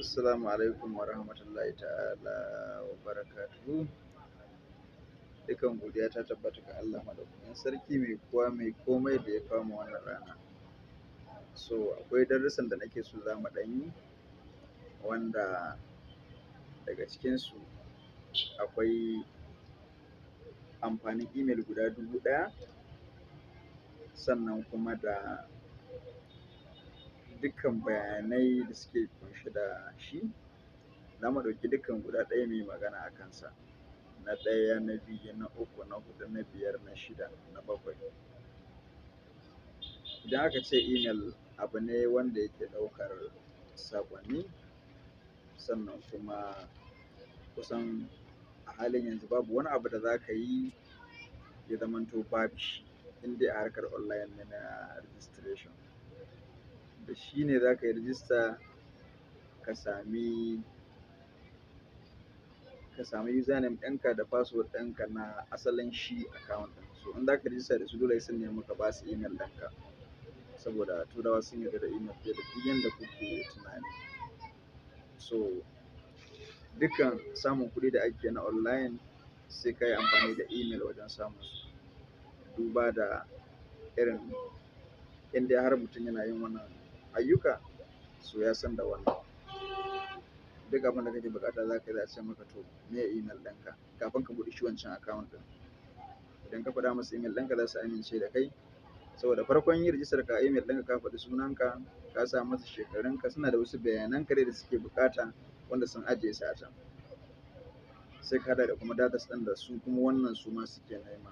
Assalamu alaikum wa rahmatullahi ta'ala wa barakatuhu. Dukan godiya ta tabbata ga Allah Maɗaukakin Sarki, mai kowa mai komai, da ya kawo mu wannan rana. So akwai darussan da nake so za mu ɗan yi, wanda daga cikinsu akwai amfanin email guda 1000, sannan kuma da dukkan bayanai da suke ƙunshe da shi. Za mu ɗauki dukkan guda ɗaya mu yi magana a kansa. Na ɗaya, na biyu, na uku, na huɗu, na biyar, na shida, na bakwai. Idan aka ce email, abu ne wanda yake ɗaukar saƙonni, sannan kuma kusan a halin yanzu babu wani abu da za ka yi ya zamanto babu shi, in dai a harkar online ne na registration. Da shi ne za ka yi register ka sami username ɗinka da password ɗinka na asalin shi account ɗin. So in za ka register da su, dole sai sun nemi ka ba su email ɗinka. Saboda Turawa sun yarda da email fiye da duk yanda kuke tunani. So dukkan samun kuɗi da ake na online, sai ka yi amfani da email wajen samun su. Duba da irin in dai har mutum yana yin wannan ayyuka, so ya san da wannan. Duk abin da kake buƙata za ka yi, za a ce maka, "To, meye email ɗinka?" kafin ka buɗe shi wancan account ɗin. Idan ka faɗa musu email ɗinka, za su amince da kai. Saboda farkon yin rijistar ka, email ɗinka, ka faɗi sunanka, ka sa masa shekarunka, suna da wasu bayanan ka dai da suke buƙata wanda sun ajiye su a can. Sai ka haɗa da kuma datas ɗin da su kuma wannan su ma suke nema.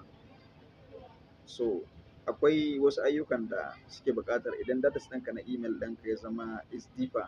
So akwai wasu ayyukan da suke buƙatar idan datas ɗinka na email ɗinka ya zama is deeper.